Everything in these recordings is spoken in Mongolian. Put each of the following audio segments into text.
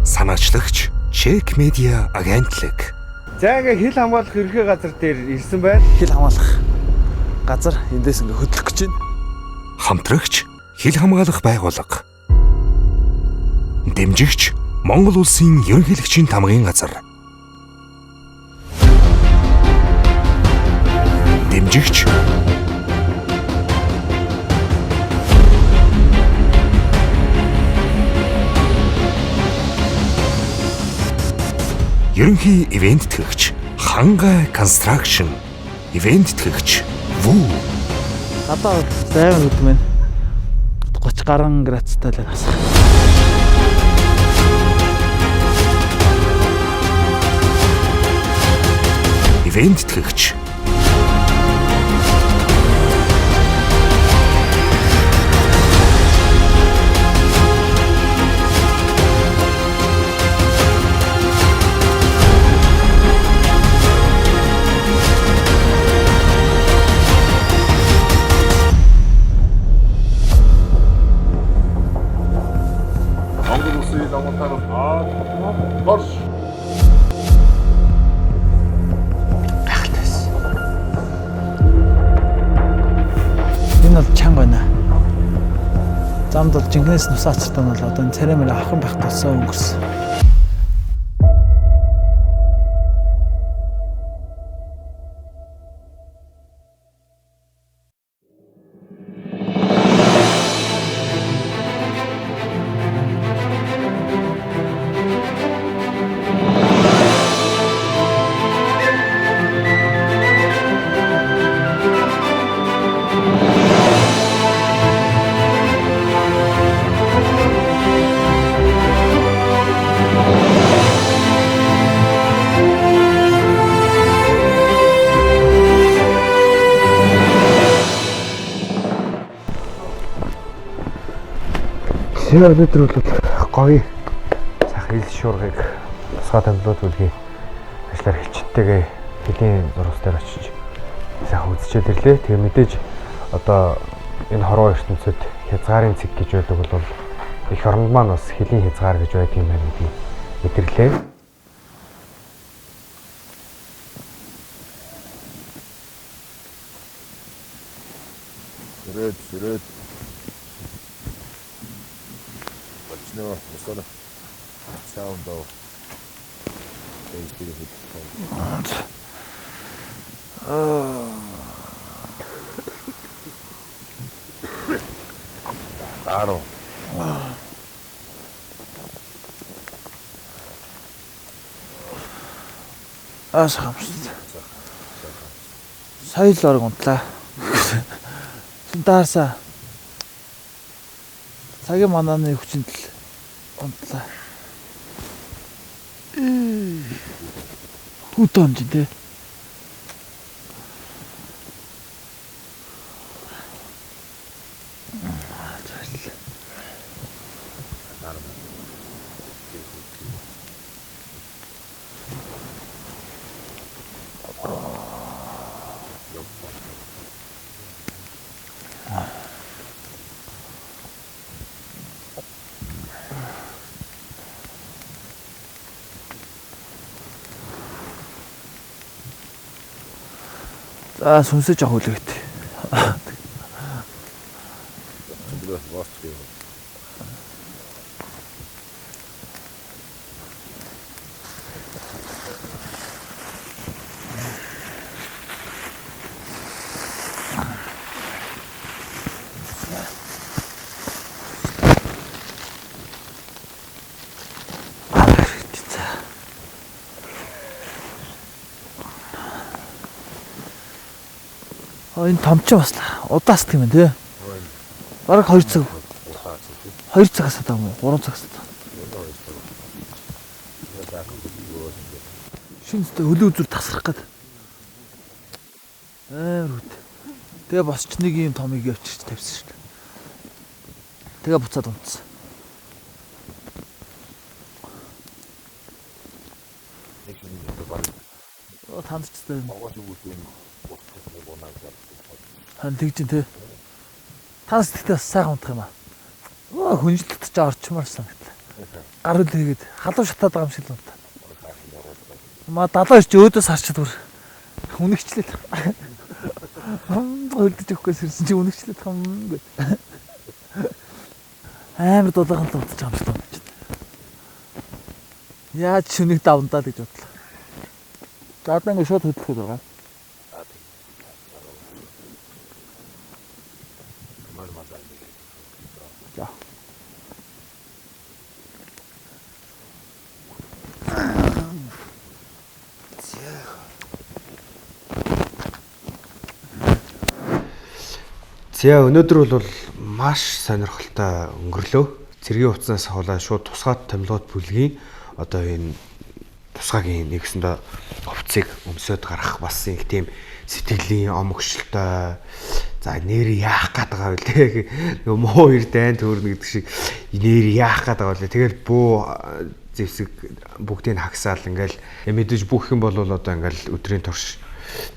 Санаачлагч Чек Медиа агентлаг. За ингээ хил хамгаалах ерхий газар дээр ирсэн байна. Хил хамгаалах газар эндээс ингээ хөдлөх гэж байна. Хамтрагч хил хамгаалах байгууллага. Дэмжигч Монгол улсын ерөнхийлөгчийн тамгын газар. Дэмжигч Ерөнхий ивент тэтгэгч Хангай Construction. Ивент тэтгэгч Вүү. Гадаа зайвар гэдэг мэн 30 гаруй градустай л байна. Ивент тэтгэгч Монгол улсын лавгантаар аа борш. Энэ бол чанга байна. Замд бол жинхнээс нус ацартаа нь бол одоо энэ царай мөр авах юм байх болсон өнгөрсөн. За өнөөдөр бол гоё сайхан ил шуургыг тусгай томилууд бүлгийн ажлаар хилчиттэйгээ хөлийн зурвас дээр очиж сайхан үзчихэд ирлээ. Тэгээ мэдээж одоо энэ хорвоо ертөнцид хязгаарын цэг гэж байдаг бол эх оронд маань бас хөлийн хязгаар гэж байдаг юм байна гэдгийг мэдэрлээ. Сэрээд сэрээд. Болчихно. Босоо. Саунд оо. Даруу. Аа сайхан. Сая л орог унтлаа. Даарсаа. Цагийн манааны хүчинд л унтлаа. Хүүтэн онж тий. За сүнсэж авах үлэгт. А энэ томчин бас удаасдаг юм тий. Бараг 2 цаг. 2 цагаас хадаа юм уу? 3 цагаас хадаа. Шинэстэй хөлөө үзүр тасрах гээд. Амар хөт. Тэгээ босч нэг юм томыг явчихж тавьсан шүү дээ. Тэгээ буцаад унтсан. Оо тандчтай юм. Хан тэгж тий. Танаас тэгтээ бас сайхан унтах юм аа. Оо хүнжилт ч орчмоор санагдлаа. Гар үл хийгээд халуун шатаад байгаа юм шиг л байна. Маа 79 чи өөдөөс харчаад бүр үнэгчлээ. Хөлдөж өгөхгүйс ирсэн чи үнэгчлээ хам гэд. Амар дулаахан л удаж байгаа юм шиг байна. Яаж шүнийг давндаа л гэж бодлоо. За одоо ингэ шууд хөдлөхөд байгаа. За. За өнөөдөр бол маш сонирхолтой өнгөрлөө. Цэргийн хувцаснаас хавлаа шууд тусгаад томилгоод бүлгийн одоо энэ тусгаагийн нэгсэндээ хувцсыг өмсөд гарах бас нэг тийм сэтгэлийн омогшлтой. За нэр яах гээд байгаа вэ те? Нөгөө муу хоёр дайн төөрнө гэдэг шиг нэр яах гээд байгаа вэ? Тэгэл буу зэвсэг бүгдийг хагсаал ингээл мэдээж бүх юм бол одоо ингээл өдрийн турш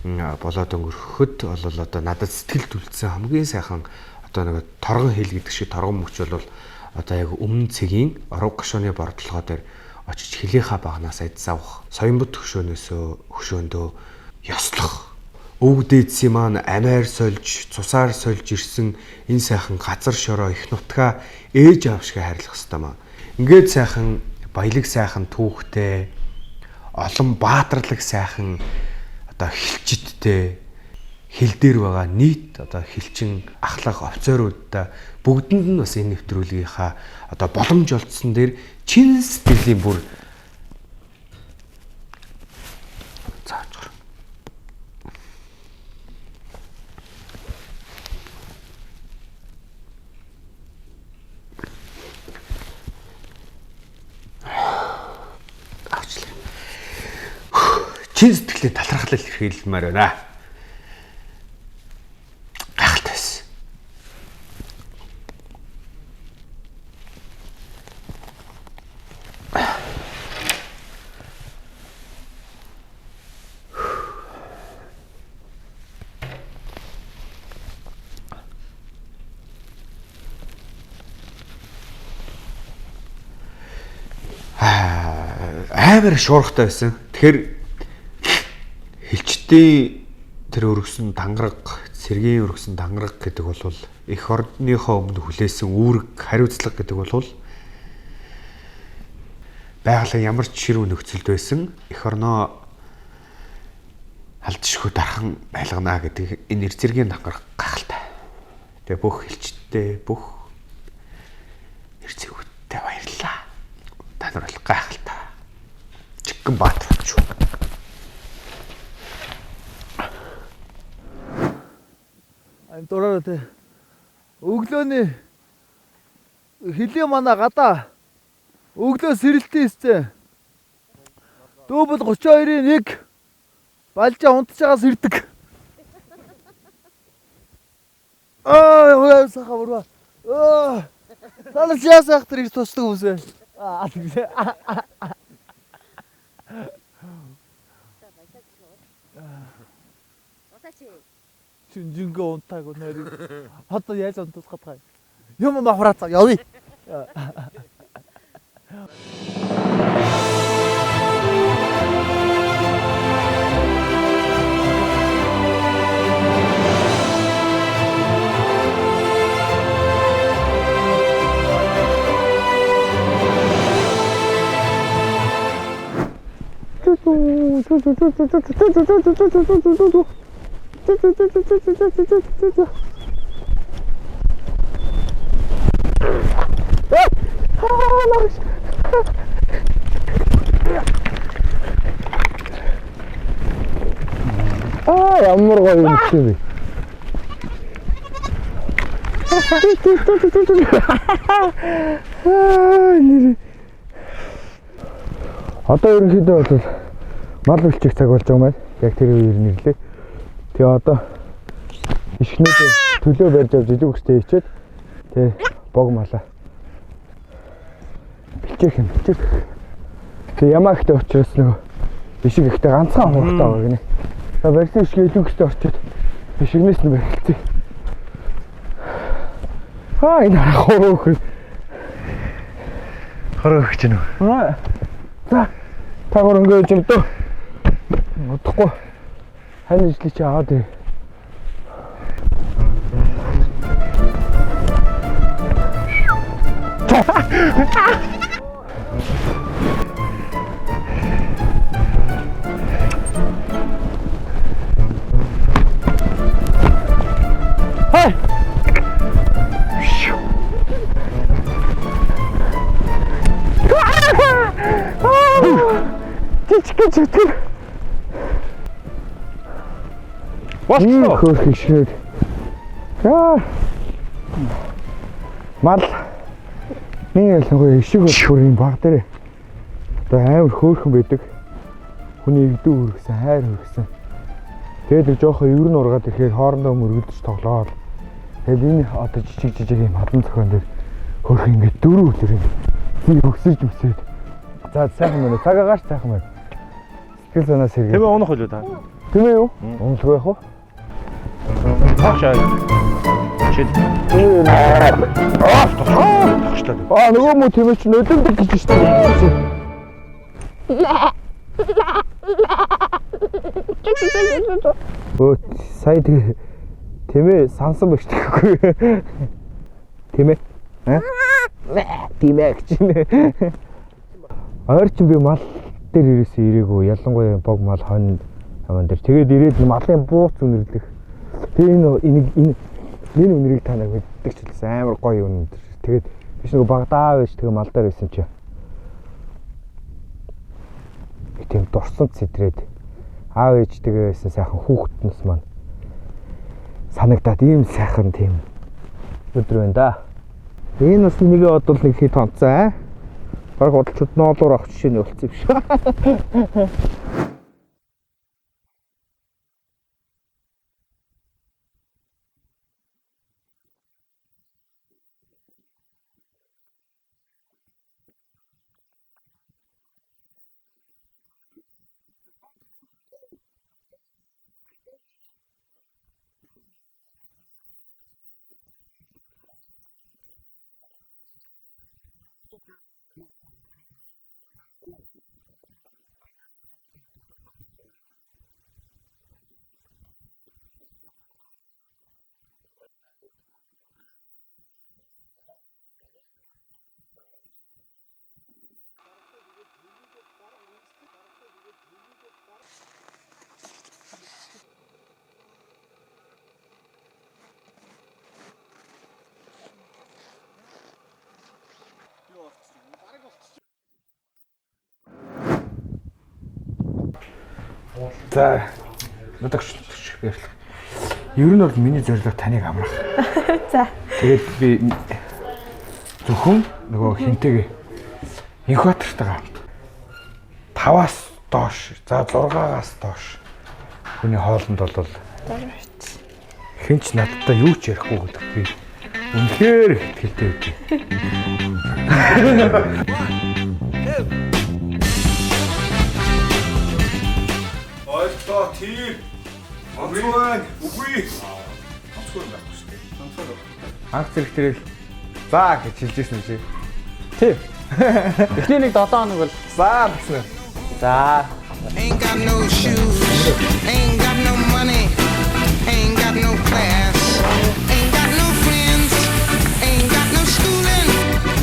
болоод өнгөрөхөд бол одоо надад сэтгэл түлдсэн хамгийн сайхан одоо нэг торгон хэл гэдэг шиг торгон мөч бол одоо яг өмнө цэгийн орог гашууны бордлогоо дээр очиж хилийнхаа багнаас айдас авах, соёмбот хөшөөнөөсөө хөшөөндөө ёслох, өвөг дээдсийн маань амиар сольж, цусаар сольж ирсэн энэ сайхан газар шороо их нутгаа ээж аав шиг хайрлах ёстой маа. Ингээд сайхан баялаг сайхан түүхтэй, олон баатарлаг сайхан одоо хилчиттэй хил дээр байгаа нийт одоо хилчин ахлах офицеруудаа бүгдэнд нь бас энэ нэвтрүүлгийнхаа одоо боломж олдсон дээр чин сэтгэлийн бүр заачгар. Авчлаа. Чин сэтгэлийн талархлал эрхэлмээр байна. Гайхалтай байсан. Амар шуурхтай байсан. Тэгэхээр хилчдийн тэр өргөсөн дангараг, цэргийн өргөсөн дангараг гэдэг бол эх ордныхоо өмнө хүлээсэн үүрэг, хариуцлага гэдэг бол байгалийн ямар ч ширүүн нөхцөлд байсан эх орноо алдшгүй дархан байлгана гэдэг энэ эр цэргийн дангараг гайхалтай. Тэгээ бүх хилчдээ, бүх эр цэргүүдтэй баярлалаа. Та нар бол гайхалтай. Чиггэн баатар шүү. Ам дураараа те. Өглөөний хилийн манай гадаа өглөө сэрэлтийн эсцэн. Дүүбэл 32-ийн 1 балжаа унтж байгаас ирдэг. Аа, яа саха бурва. Аа. Танаас яасан ах тэр ирж тусдаг хүмүүс вэ? Аа, тэгсэн. Чинжингээ унтаагүй нэрийг. Одоо яаж унтах гэдэг юм. Юм махраацаа явъя. Аа, ямар гоё юм бэ? Аа, нэр. Одоо ерөнхийдөө бол мал бэлчих цаг болж байгаа юм байна. Яг тэр үеэр нэрлээ. Тэгээ одоо ишгнүүд төлөө барьж авч илүү хүчтэй хийчихэд тэгээ бог малаа бэлчих юм бэлчих. Тэгээ ямаа ихтэй учраас нөгөө ишиг ихтэй ганцхан хургтай байгаа гинэ. За барьсан ишиг илүү хүчтэй орчод ишигнээс нь барилцъя. Аа энэ хөрөөх. Хороо өгч гинэ. За. Та гур өнгө юм дөө. Удахгүй. Хань ижлээ чи аваад ир. Хай. Жижиг жижиг. Болчихлоо. Хөөх ишрээд. Яа. Мал. Нэг ялангуяа ишиг бол бүр юм баг дээр. Одоо амар хөөрхөн байдаг. Хүний эгдүү хөргсөн, хайр хөргсөн. Тэгээд нэг жоохон еврэн ургаад ирэхээр хоорондоо мөргөлдөж тоглоод. Тэгэл энэ одоо жижиг жижиг юм хадан зохион дээр хөөрхөн ингээд дөрөв үлэр юм. Зийг өксөж өсөөд. За сайхан байна. Цагаа гарч сайхан байна. Сэтгэл санаа сэргээ. Тэгмээ унах үлээ та. Тийм ээ юу? Уналгүй яах вэ? Тааш. Шид. Тогшлоо. Аа нөгөө мө тийм чи нөлөөдөг гэж шүү дээ. Өө сая тэгээ тэмээ сансан багш тэгэхгүй. Тэмээ. Аа? Тэмээ гэж нэ. Ойр чинь би мал дээр ирээсээ ирээгүй. Ялангуяа бог мал хонь аман дээр. Тэгээд ирээд малын бууц үнэрлэх. Тэгээ энэ энэ энэ үнэрийг та нар мэддэг ч гэсэн амар гоё үнэр. Тэгээд биш нөгөө багдаа байж тэгээ мал дээр байсан чи. Тийм дурсамж сэтрээд аав ээжтэйгээ байсан сайхан хүүхднээс маань санагдаад ийм сайхан тийм өдөр байна да. Энэ бас нэгэ бодвол нэг хит онцоо аа. Бараг худалчид ноолуур авах жишээ нь болцсон юм шиг. За надад баярлалаа. Ер нь бол миний зорилго таныг амрах. За. Тэгээд би зөвхөн нөгөө хинтэйгээ инкубатортойгоо хамт 5-аас доош, за 6-аас доош хүний хоолнд бол хэн ч надтай юу ч ярихгүй гэдэг би үнэхээр ихтгэлтэй байдаг. Ойлтоо тийм. Онцгой байна. Үгүй. Онцгой юм байхгүй шүү дээ. Онцгой байхгүй. Анх зэрэг тэрэл заа гэж хэлжсэн юм шиг. Тий. Эхний нэг 7 хоног бол заа гэсэн. За. Ain't got no shoes, ain't got no money, ain't got no class, ain't got no friends, ain't got no schooling,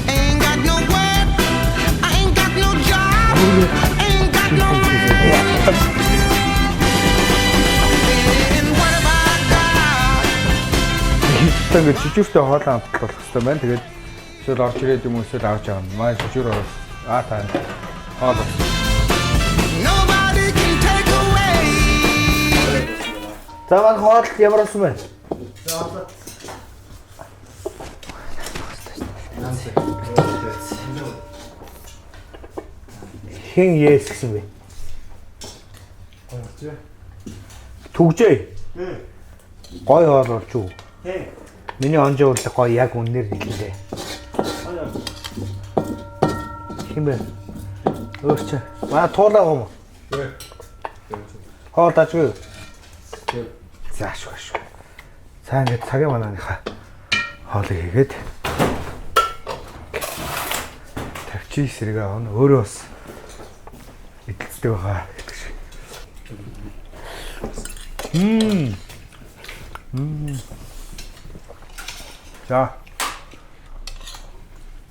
ain't got no work, I ain't got no job, ain't got no man. And what have I got? Одоо ингээд жижүүртэй хоолоо амтлах болох хэрэгтэй байна. Тэгээд эсвэл орж ирээд юм эсвэл авч явна. Манай жижүүр ороос аа та хоол. Nobody can take away. За манай хоол ямар болсон бэ? Хэн yes гэсэн бэ? Түгжээ. Гой хоол болж уу? Миний онжоо урлаг гоё яг үннээр хэллээ. Хин бэ? Өөр чи. Маа туулаа юм уу? Хоол дажгүй. За шүү шүү. За ингээд цагийн манааныхаа хоолыг хийгээд тавьчих. Чи сэргээ авна. Өөрөө бас эдэлцдэг байгаа гэдэг шиг. За.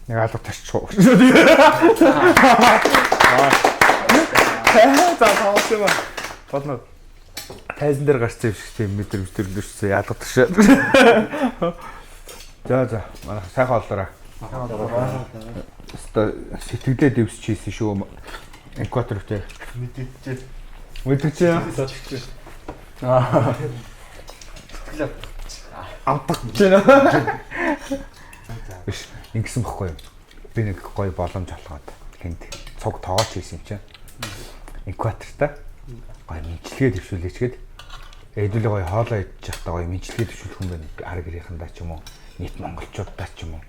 Нэг алга тарчих уу. За таасан юм аа. Болно. Тайзан дээр гарсан юм шиг тийм мэдрэмж төрлөшсөн ялга таршаа. За за манай сайхан олоорой. Өстө сэтгэлдээ дэвсч хийсэн шүү. Экватор дээр. Мэдээч. Мэдчихэ. Аа. Амтах гэж байна. Биш ингэсэн бохгүй юу? Би нэг гоё боломж олгоод тэнд цуг тоогооч хийсэн юм чинь. Экватортай гоё мэдлэгээ дэвшүүлээч гээд хэдүүлээ гоё хоолоо идчих та гоё мэдлэгээ дэвшүүлэх юм байна. Ар гэрийнхэндээ ч юм уу, нийт монголчуудаа ч юм уу.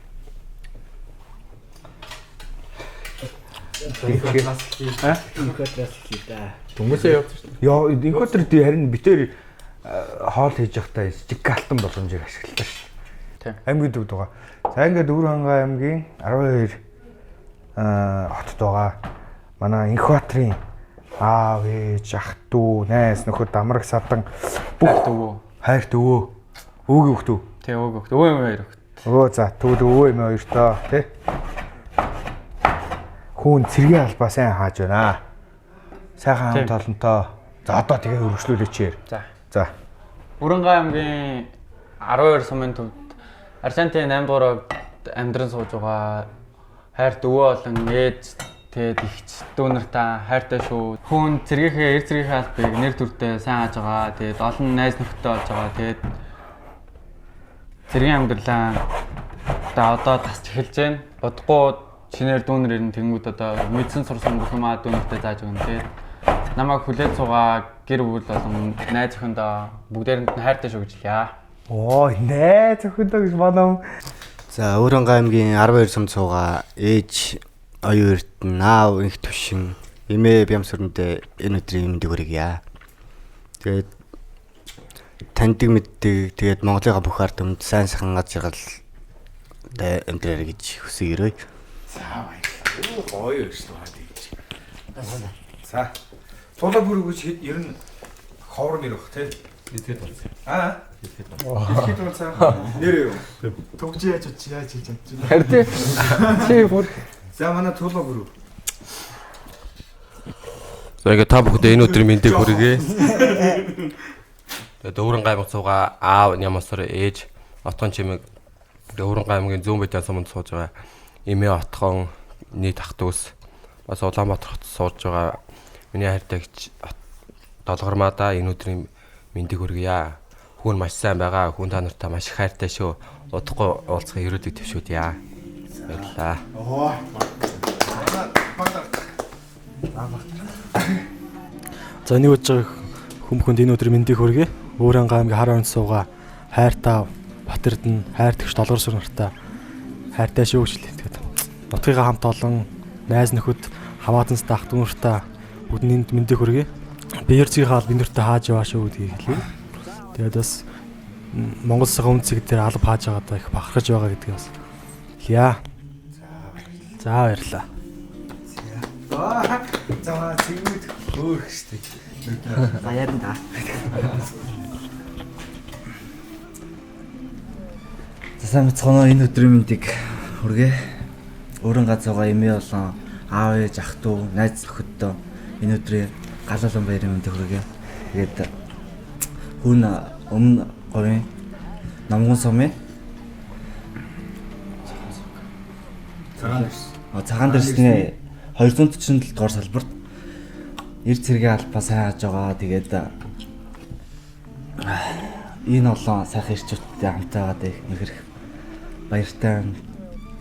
Инкватраас эхлэе да. Дөнгөсөө явж шүү дээ. Яа, инкватор тий харин битээр хоол хийж явахдаа жиг алтан боломжийг ашиглалаа шүү. Тийм. Аймгийн төвд байгаа. За ингээд Өвөр хангай аймгийн 12 хотод байгаа. Манай инкваторын аав ээж, ах дүү, найз нөхөд, амраг садан бүх Хайрт өвөө. Хайрт өвөө. Өвөгийн хөхт үү? Тий, өвөг хөхт. Өвөө юм хоёр хөхт. Өө за тэгвэл өвөө юм хоёртоо тий. Хүүн цэргийн албаа сайн хааж байна. Сайхан хамт олонтоо. За одоо тэгээ өргөжлүүлээч яар. За. За. Өрөнгай аймгийн 12 сумын төвд Аржантин 8 дугаар амьдран сууж байгаа хайрт өвөө болон ээж тэгээд ихч дүү нартаа хайртай шүү. Хүн цэргийнхээ эр цэргийнхээ албыг нэр төрдөө сайн хааж байгаа. Тэгээд олон найз нөхдөд болж байгаа. Тэгээд цэргийн амьдралаа одоо тасч эхэлж байна. Бодохгүй шинээр дүү нар ирэн тэнгүүд одоо мэдсэн сурсан бүх юмаа дүү нартай зааж өгнө. Тэгээд намайг хүлээж суугаа гэр бүл болон найз охиндоо бүгдээрэнд нь хайртай шүү гэж хэлье. Оо найз охиндоо гэж манай хүн. За Өөрөнгай аймгийн 12 сумд суугаа ээж оюун эрдэнэ аав инх түшин эмээ бямсүрэндээ энэ өдрийн мэндийг хүргье. Тэгээд таньдаг мэддэг тэгээд Монголынхаа бүх ард түмэнд сайн сайхан аз жаргалтай амьдраарай гэж хүсэж өрөөе. За баярлалаа. Гоё шүү дээ тэгж. За. Тулаа бүр гэж ер нь ховор нэр бах тий. Дэлгэд болсон. Аа. Дэлгэд болсон. Нэр юу? Төгж яаж үчи яаж хийж чадчих. Харин тий. Чи бүр За манай тулаа бүр. За ингээд та бүхэндээ энэ өдрийн мэндийг хүргэе. Тэгээд Өвөрөнгай аймаг суугаа аав Нямасар ээж Отгон чимэг тэгээд Өвөрөнгай аймгийн Зүүн Бэдэн суманд сууж байгаа эмээ Отгон нийт ах дүүс бас Улаанбаатар хотод сууж байгаа миний хайртай эгч Долгормаадаа энэ өдрийн мэндийг хүргье. Хүн маш сайн байгаа. Хүн та нартай маш их хайртай шүү. Удахгүй уулзахын ерөөдийг төвшүүлье. Баярлалаа. Оо. За нэг удаж байгаа хүмүүхэнд энэ өдөр мэндийг хүргэе. Өөрөнгөө аймгийн хар орон суугаа хайртаа Батэрдэн хайр тэгш долгор сүр нартай хайртай шүү гэж хэлээ. Тэгээд нутгийнхаа хамт олон найз нөхөд хамаатан ах дүү нартай бүгдний мэндийг хүргэе. Би ерцгийнхаа аль бид нартай хааж яваа шүү гэдгийг хэлье. Тэгээд бас Монгол улсын үнцэг дээр алба хааж байгаадаа их бахархаж байгаа гэдгийг бас хэлье. За баярлалаа. За цэвүүд хөөх штэ. За ярина да. За сайн мэцгаана энэ өдрийн мэндийг хүргэе. Өөрөн газууга эмээ болон аав ээж ах дүү найз нөхөддөө энэ өдрийн галаалан баярын мэндийг хүргэе. Тэгээд хүн өмнө говийн Номгон сумын Цагаан дэрс. Цагаан дэрсний 247 дугаар салбарт эр цэргийн албаа сайн хааж байгаа. Тэгээд энэ олон сайхан ирчүүдтэй хамт байгаад их нөхөрх баяртай байна.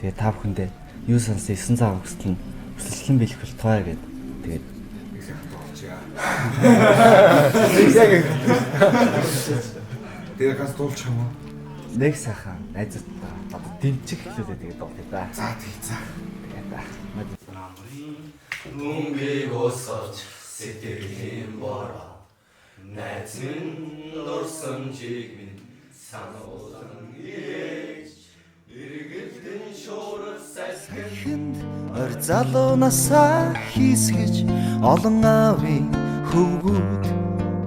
Тэгээд та бүхэндээ юу сансан 9 цаг хүсэл нь хүсэлтлэн бэлэх болтугай гэд. Тэгээд Яг Тэр ганц дуулчих юм уу? Нэг сайхан найзуудтай одоо дэмжих хэлүүлээ тэгээд дуулъя да. За тий за. Тэгээд Мөнгийг усаж сэтгэлийн бороо найз минь дурсамжийг минь сануулan ирэж эргэлдэн шуурал салхинд. Ойр залуу насаа хийсгэж олон аавын хөвгүүд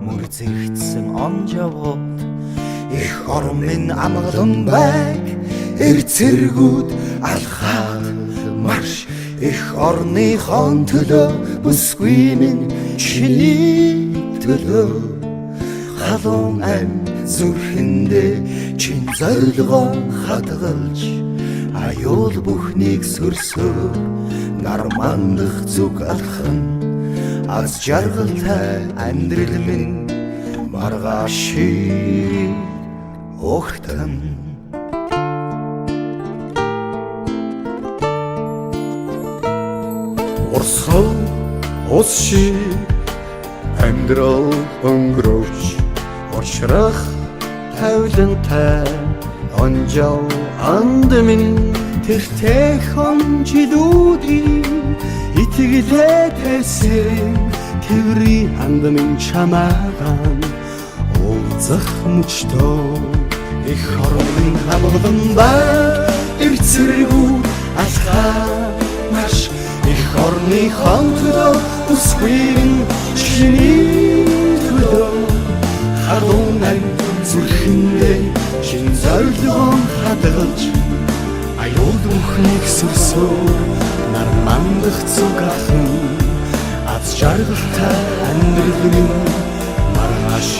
мөрзэгдсэн он жавууд их орон минь амгалан байг эр цэргүүд алхаад марш их орныхон төлөө бүсгүй минь чиний төлөө халуун ам зүрхэндээ чин зорилгоо хадгалж аюул бүхнийг сөрсөөр нармандах зүг алхан аз жаргалтай амьдрал минь маргааш шиг огтон. Урсгал ус шиг амьдрал өнгөрөөч уршрах тавилантай онжоо анд минь тэртэхэн жилүүдийн итгэлээ тавьсан тэврийн анд минь чамаагаан уулзах мөчтөө их орны хамглан ба эр цэргүүд алхаа марш их орны төлөө бүсгүй минь чиний төлөө халуун ам зүрхэндээ чин зорилгоо хадгалж аюул бүхнийг сөрсөөр нар мандах зүг ахын аз жаргалтай амьдрал минь маргааш.